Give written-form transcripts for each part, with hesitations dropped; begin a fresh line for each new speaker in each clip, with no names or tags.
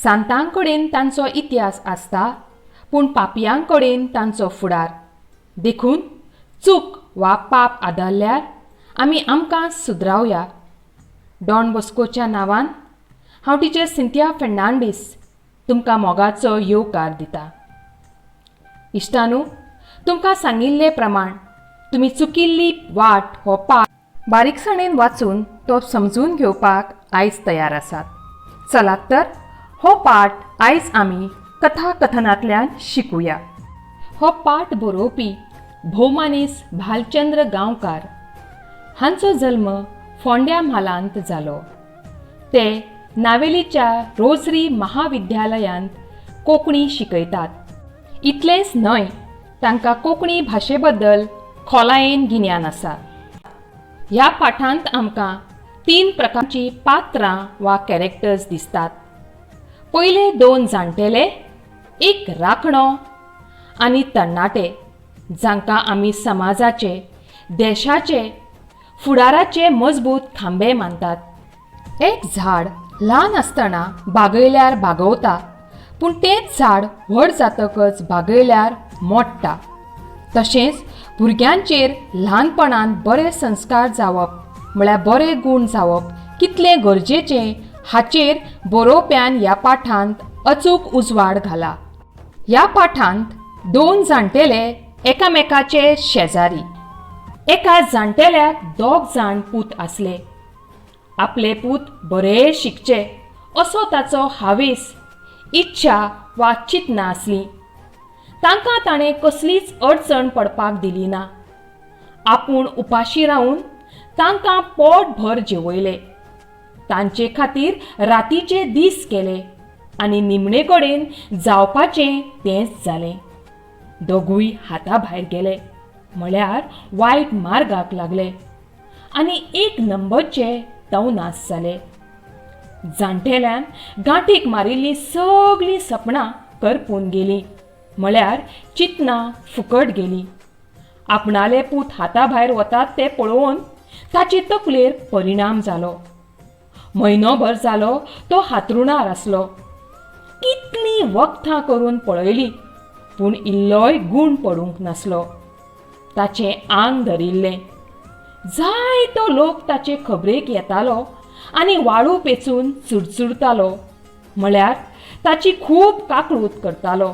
सांतां कडेन तांचो इतिहास आसता, पूण पापयां कडेन तांचो फुडार. देखून चूक वा पाप आदारल्यार आमी आमकां सुदरावया. डॉन बॉस्कोच्या नांवान हांव टिचर सिंतिया फेर्नांडीस तुमकां मोगाचो येवकार दिता. इश्टानू, तुमकां सांगिल्ले प्रमाण तुमी चुकिल्ली वाट हो पाठ बारीकसाणेन वाचून तो समजून घेवपाक आयज तयार आसात. चलात तर, हो पाठ आयज आमी कथाकथनांतल्यान शिकुया. हो पाठ बरोवपी भोवमानेस भालचंद्र गांवकार हांचो जल्म फोंड्या म्हालांत जालो. ते नावेलीच्या रोजरी महाविद्यालयांत कोंकणी शिकयतात. इतलेंच न्हय, तांकां कोंकणी भाशे बद्दल खोलायेन गिन्यान आसा. ह्या पाठांत आमकां तीन प्रकारचीं पात्रां वा कॅरेक्टर्स दिसतात. पयले दोन जाणटेले, एक राखणो आनी तरणाटे, जांकां आमी समाजाचे, देशाचे फुडाराचे मजबूत खांबे मानतात. एक झाड ल्हान आसतना बागयल्यार बागवता, पूण तेंच झाड व्हड जातकच बागयल्यार मोडटा. तशेंच भुरग्यांचेर ल्हानपणांत बरे संस्कार जावप, म्हळ्यार बरे गूण जावप कितलें गरजेचें हाचेर बरोवप्यान ह्या पाठांत अचूक उजवाड घाला. ह्या पाठांत दोन जाणटेले एकामेकाचे शेजारी. एका जाणटेल्याक दोग जाण पूत आसले. आपले पूत बरे शिकचे असो ताचो हावेस, इच्छा वा चिंतना आसली. तांकां ताणें कसलीच अडचण पडपाक दिली ना. आपूण उपाशी रावन तांकां पोटभर जेवयले. तांचे खातीर रातीचे दीस केले आनी निमणे कडेन जावपाचें तेंच जालें. दोगूय हाता भायर गेले, म्हळ्यार वायट मार्गाक लागले आनी एक नंबरचे तवनास जाले. जाणटेल्यान गांठीक मारिल्लीं सगलीं सपनां करपून गेलीं, म्हळ्यार चिंतनां फुकट गेलीं. आपणाले पूत हाता भायर वतात ते पळोवन ताचे तकलेर परिणाम जालो. म्हयनोभर जालो तो हातरुणार आसलो. कितलीं वखदां करून पळयलीं, पूण इल्लोय गूण पडूंक नासलो. ताचें आंग धरिल्लें. जायतो लोक ताचे खबरेक येतालो आनी वाळू पेचून चुरचुरतालो, म्हळ्यार ताची खूब काकळूत करतालो.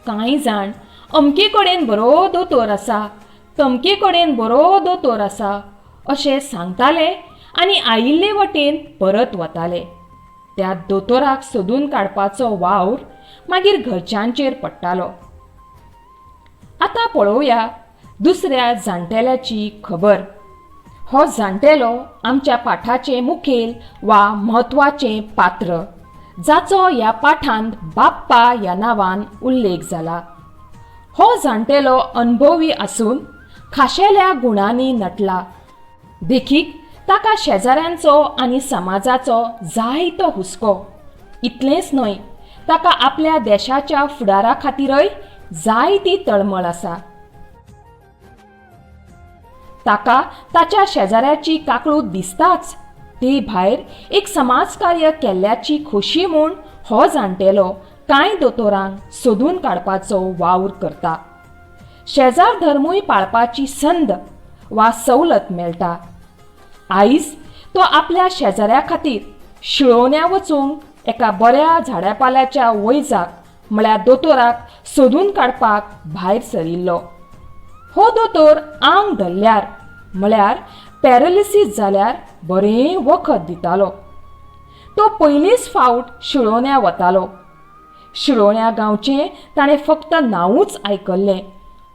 कांय जाण अमके कडेन बरो दोतोर आसा, तमके कडेन बरो दोतोर आसा अशें सांगताले आनी आयिल्ले वटेन परत वताले. त्या दोतोराक सोदून काडपाचो वावर मागीर घरच्यांचेर पडटालो. आतां पळोवया दुसऱ्या जाणटेल्याची खबर. हो जाणटेलो आमच्या पाठाचें मुखेल वा म्हत्वाचें पात्र, जाचो ह्या पाठांत बाप्पा ह्या नांवान उल्लेख जाला. हो जाणटेलो अणभवी आसून खाशेल्या गुणांनी नटला. देखीक, ताका शेजाऱ्यांचो आनी समाजाचो जायतो हुस्को. इतलेंच न्हय, ताका आपल्या देशाच्या फुडारा खातीरय जायती तळमळ आसा. ताका ताच्या शेजाऱ्याची काकळूत दिसताच, ते भायर एक समाजकार्य केल्ल्याची खोशी म्हूण हो जाणटेलो कांय दोतोरांक सोदून काडपाचो वावर करता. शेजार धर्मूय पाळपाची संद वा सवलत मेळटा. आयज तो आपल्या शेजाऱ्या खातीर शिळोवण्या वचूंक एका बऱ्या झाडापाल्याच्या वैजाक, म्हळ्यार दोतोराक सोदून काडपाक भायर सरिल्लो. हो दोतोर आंग धरल्यार, म्हळ्यार पॅरलिसीस जाल्यार बरें वखद दितालो. तो पयलीच फावट शिळोण्या वतालो. शिळोण्या गांवचें ताणें फक्त नांवूच आयकल्लें.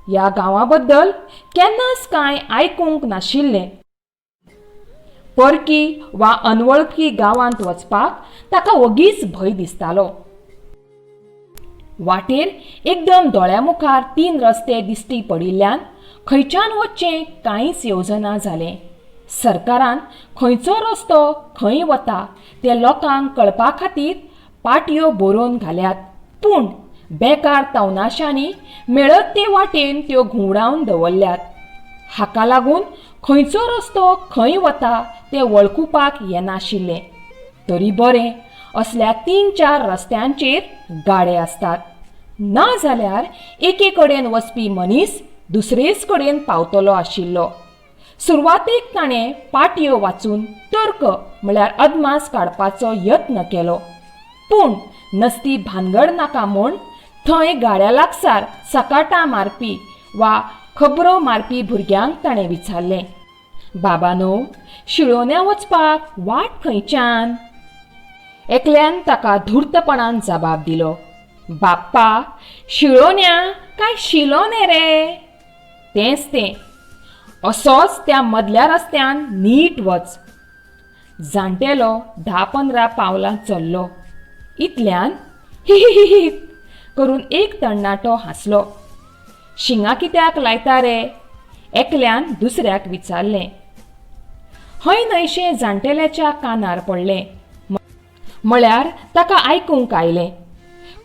ह्या गांवा बद्दल केन्नाच कांय आयकूंक नाशिल्लें. परकी वा अनवळखी गांवांत वचपाक ताका वगीच भंय दिसतालो. वाटेर एकदम दोळ्या मुखार तीन रस्ते दिश्टी पडिल्ल्यान खंयच्यान वचचें कांयच येवजना जालें. सरकारान खंयचो रस्तो खंय वता तें लोकांक कळपा खातीर पाटयो बरोवन घाल्यात, पूण बेकार तवनाशांनी मेळत ते वाटेन त्यो घुंवडावन दवरल्यात. हाका लागून खंयचो रस्तो खंय वता तें वळखुपाक येनाशिल्लें. तरी बरें, असल्या तीन चार रस्त्यांचेर गाडे आसतात. ना जाल्यार एके कडेन वचपी मनीस दुसरेच कडेन पावतलो आशिल्लो. सुरवातेक ताणें पाटयो वाचून तर्क म्हळ्यार अदमास काडपाचो यत्न केलो. पूण नस्ती भानगड नाका म्हूण थंय गाड्या लागसार सकाटां मारपी वा खबरो मारपी भुरग्यांक ताणें विचारलें, बाबानो, शिळोण्या वचपाक वाट खंयच्यान? एकल्यान ताका धूर्तपणान जबाब दिलो, बाप्पा, शिळोण्या काय शिलोने रे? तेंच तें. असोच त्या मदल्या रस्त्यान नीट वच. जाणटेलो 10-15 पावलां चल्लो. इतल्यान हि हि हि करून एक तरणाटो हांसलो. शिंगां कित्याक लायता रे? एकल्यान दुसऱ्याक विचारलें. हय न्हयशें जाणटेल्याच्या कानार पडलें, म्हळ्यार ताका आयकूंक आयलें.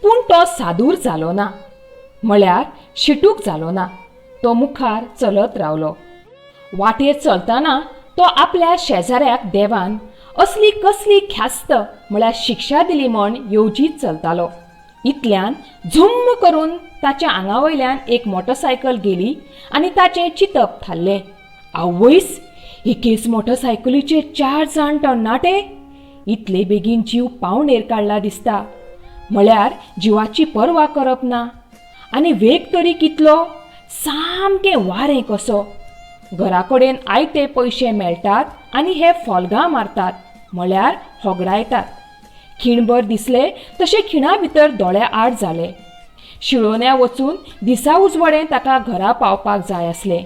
पूण तो सादूर जालो ना, म्हळ्यार शिटूक जालो ना. तो मुखार चलत रावलो. वाटेर चलतना तो आपल्या शेजाऱ्याक देवान असली कसली ख्यास्त म्हळ्यार शिक्षा दिली म्हण येवजीत चलतालो. इतल्यान झुम्म करून ताच्या आंगावयल्यान एक मोटरसायकल गेली आनी ताचें चिंतप थारलें, आवयस, एकेच मोटरसायकलीचेर 4 जाण तरणाटे, इतले बेगीन जीव पावणेर काडला दिसता, म्हळ्यार जिवाची पर्वा करप ना. आनी वेग तरी कितलो, सामकें वारें कसो. घराकडेन आयते पयशे मेळटात आनी हे फोल्गां मारतात, म्हळ्यार होगडायतात. खीणभर दिसले तशें खिणा भितर दोळ्या आड जाले. शिळोण्या वचून दिसा उजवाडें ताका घरा पावपाक जाय आसलें.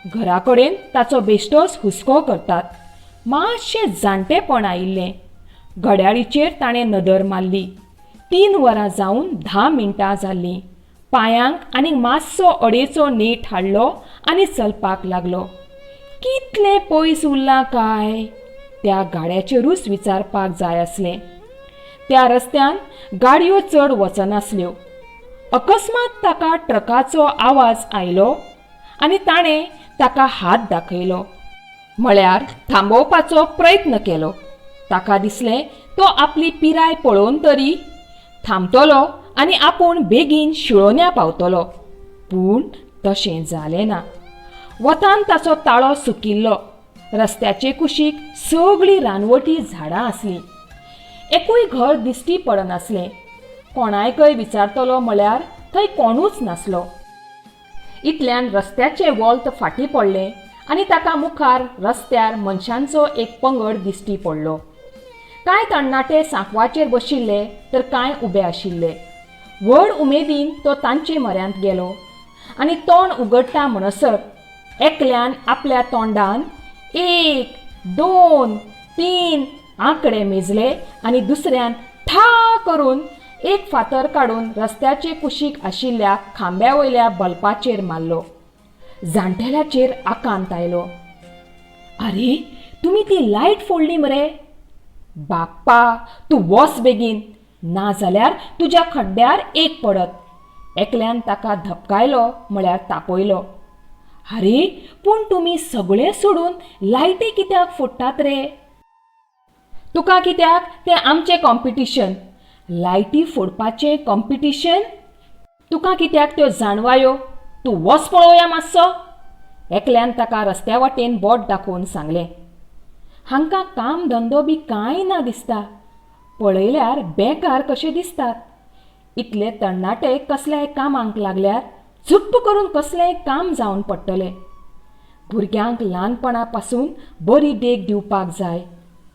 घराकडेन ताचो बेश्टोच हुस्को करतात. मातशें जाणटेपण आयिल्लें. घड्याळीचेर ताणें नदर मारली. 3 वरां जावन 10 मिनटां जाल्लीं. पांयांक आनी मातसो अडेचो नेट हाडलो आनी चलपाक लागलो. कितलें पयस उरलां काय? त्या गाड्याचेरूच विचारपाक जाय आसलें. त्या रस्त्यान गाडयो चड वचनासल्यो. अकस्मात ताका ट्रकाचो आवाज आयलो आनी ताणें ताका हात दाखयलो, म्हळ्यार थांबोवपाचो प्रयत्न केलो. ताका दिसलें तो आपली पिराय पळोवन तरी थांबतलो आनी आपूण बेगीन शिळोण्या पावतलो. पूण तशें जालें ना. वतान ताचो ताळो सुकिल्लो. रस्त्याचे कुशीक सगळीं रानवटी झाडां आसलीं. एकूय घर दिश्टी पडनासलें. कोणायकय विचारतलो म्हळ्यार थंय कोणूच नासलो. इतल्यान रस्त्याचें वोल्त फाटीं पडलें आनी ताका मुखार रस्त्यार मनशांचो एक पंगड दिश्टी पडलो. कांय तरणाटे सांकवाचेर बशिल्ले तर कांय उबे आशिल्ले. व्हड उमेदीन तो तांचे म्हऱ्यांत गेलो आनी तोंड उगडटा म्हणसर एकल्यान आपल्या तोंडान 1 2 3 आंकडे मेजले आनी दुसऱ्यान ठा करून एक फातर काडून रस्त्याचे कुशीक आशिल्ल्या खांब्या वयल्या बल्पाचेर मारलो. जाणटेल्याचेर आकांत आयलो. आरे, तुमी ती लायट फोडली मरे? बाप्पा, तूं वच बेगीन, ना जाल्यार तुज्या खड्ड्यार एक पडत. एकल्यान ताका धपकायलो, म्हळ्यार तापयलो. आरे, पूण तुमी सगळें सोडून लायटी कित्याक फोडटात रे? तुका कित्याक तें आमचें कॉम्पिटिशन, लायटी फोडपाचें कॉम्पिटिशन? तुका कित्याक त्यो जाणवायो? तूं वच पळोवया मातसो. एकल्यान ताका रस्त्या वाटेन बोट दाखोवन सांगलें. हांकां काम धंदो बी कांय ना दिसता. पळयल्यार बेकार कशे दिसतात. इतले तरणाटे कसल्याय कामाक लागल्यार झुप्प करून कसलेंय काम जावन पडटलें. भुरग्यांक ल्हानपणा पासून बरी देख दिवपाक जाय,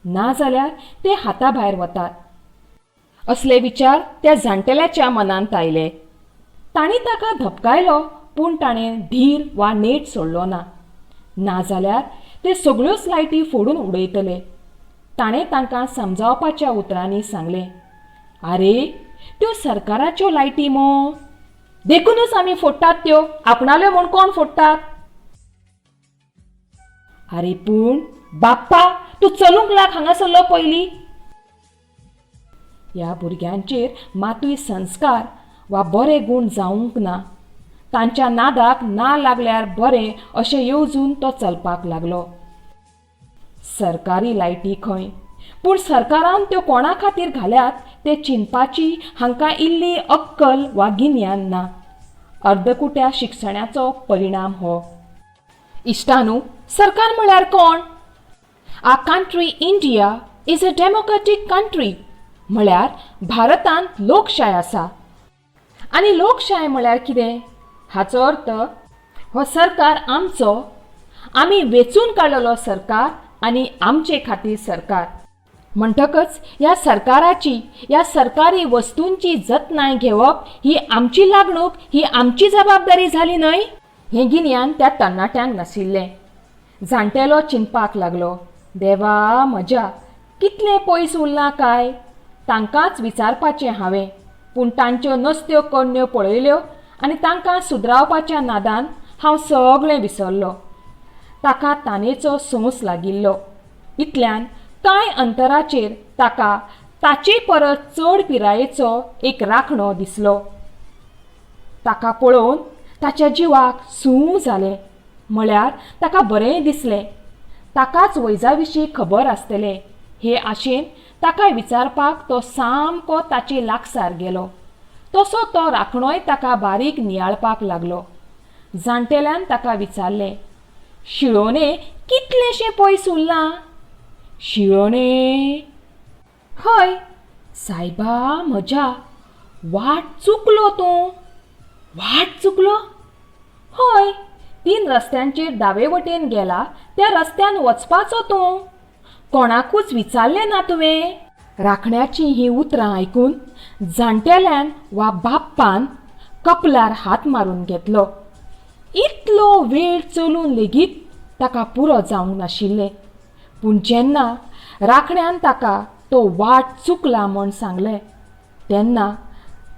नाजाल्यार ते हाता भायर वतात. असले विचार त्या जाणटेल्याच्या मनांत आयले. तांणी ताका धपकायलो, पूण ताणें धीर वा नेट सोडलो ना. नाजाल्यार ते सगळ्योच लायटी फोडून उडयतले. ताणें तांकां समजावपाच्या उतरांनी सांगलें, आरे, त्यो सरकाराच्यो लायटी मो, देखूनच आमी फोडटात त्यो, आपणाल्यो म्हूण कोण फोडटात? आरे पूण बाप्पा, तूं चलूंक लाग हांगासरलो पयलीं. ह्या भुरग्यांचेर मातूय संस्कार वा बरे गूण जावंक ना. तांच्या नादाक ना लागल्यार बरें अशें येवजून तो चलपाक लागलो. सरकारी लायटी खंय. पूण सरकारान त्यो कोणा खातीर घाल्यात तें चिंतपाची हांकां इल्ली अक्कल वा गिन्यान ना. अर्दकुट्या शिक्षणाचो परिणाम हो. इश्टानू, सरकार म्हळ्यार कोण? Our country India is a democratic country. म्हळ्यार भारतांत लोकशाय आसा. आनी लोकशाय म्हळ्यार कितें? हाचो अर्थ हो सरकार आमचो, आमी वेंचून काडलेलो सरकार आनी आमचे खातीर सरकार. म्हणटकच ह्या सरकाराची, ह्या सरकारी वस्तूंची जतनाय घेवप ही आमची लागणूक, ही आमची जबाबदारी जाली न्हय? हें गिन्यान त्या तरणाट्यांक नाशिल्लें. जाणटेलो चिंतपाक लागलो, देवा म्हज्या, कितलें पयस उरलां काय? तांकांच विचारपाचें हांवें. पूण तांच्यो नसत्यो करण्यो पळयल्यो आनी तांकां सुदरावपाच्या नादान हांव सगळें विसरलो. ताका तानेचो सोंस लागिल्लो. इतल्यान कांय अंतराचेर ताका ताचे परस चड पिरायेचो एक राखणो दिसलो. ताका पळोवन ताच्या जिवाक सूं जालें. म्हळ्यार ताका बरें दिसलें. ताकाच वैजा विशीं खबर आसतलें हे आशेन ताका विचारपाक तो सामको ताचे लागसार गेलो. तसो तो राखणोय ताका बारीक नियाळपाक लागलो. जाणटेल्यान ताका विचारलें, शिळोणें कितलेंशें पयस उरलां? शिळोणें? हय सायबा म्हज्या, वाट चुकलो तूं. वाट चुकलो? हय, तीन रस्त्यांचेर दावे वटेन गेला त्या रस्त्यान वचपाचो तूं. कोणाकूच विचारलें ना तुवें? राखण्याचीं हीं उतरां आयकून जाणटेल्यान वा बाप्पान कपलार हात मारून घेतलो. इतलो वेळ चलून लेगीत ताका पुरो जावंक नाशिल्लें. पूण जेन्ना राखण्यान ताका तो वाट चुकला म्हूण सांगलें तेन्ना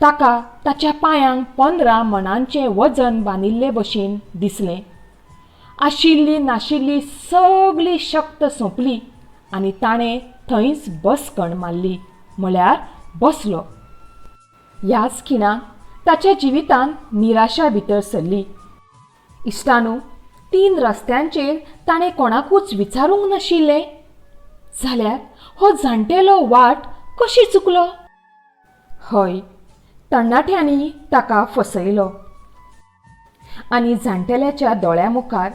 ताका ताच्या पांयांक 15 मणांचें वजन बांदिल्ले भशेन दिसलें. आशिल्ली नाशिल्ली सगली शक्त सोंपली आनी ताणें थंयच बसकण मारली, म्हळ्यार बसलो. ह्याच खिणाक ताच्या जिवितांत निराशा भितर सरली. इश्टानू, 3 रस्त्यांचेर ताणें कोणाकूच विचारूंक नाशिल्लें जाल्यार हो जाणटेलो वाट कशी चुकलो? हय, तरणाट्यांनी ताका फसयलो. आनी जाणटेल्याच्या दोळ्या मुखार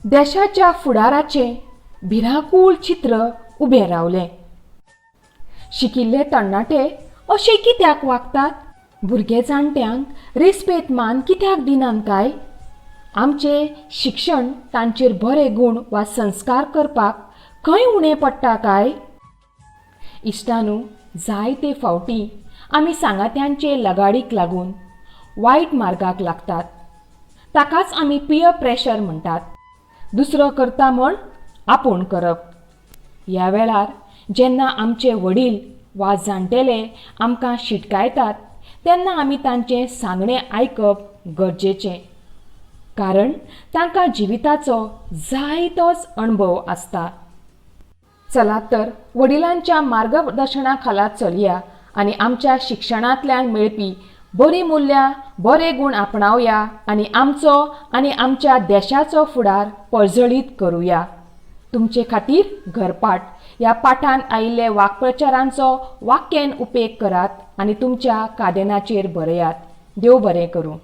देशाच्या फुडाराचें भिरांकूळ चित्र उबें रावलें. शिकिल्ले तरणाटे अशे कित्याक वागतात? भुरगे जाणट्यांक रेस्पेद मान कित्याक दिनात काय? आमचें शिक्षण तांचेर बरे गूण वा संस्कार करपाक खंय उणें पडटा काय? इश्टानू, जायते फावटी आमी सांगात्यांचे लगाडीक लागून वायट मार्गाक लागतात. ताकाच आमी पियर प्रेशर म्हणटात. दुसरो करता म्हण आपूण करप. ह्या वेळार जेन्ना आमचे वडील वा जाणटेले आमकां शिटकायतात तेन्ना आमी तांचें सांगणें आयकप गरजेचें, कारण तांकां जिविताचो जायतोच अणभव आसता. चलात तर वडिलांच्या मार्गदर्शना खाला चलया आनी आमच्या शिक्षणांतल्यान मेळपी बरीं मुल्यां, बरे गूण आपणावया आनी आमचो आनी आमच्या देशाचो फुडार पर्जळीत करुया. तुमचे खातीर घरपाठ. ह्या पाठान आयिल्ले वाक्प्रचारांचो वाक्यान उपेग करात आनी तुमच्या कादेनाचेर बरयात. देव बरें करूं.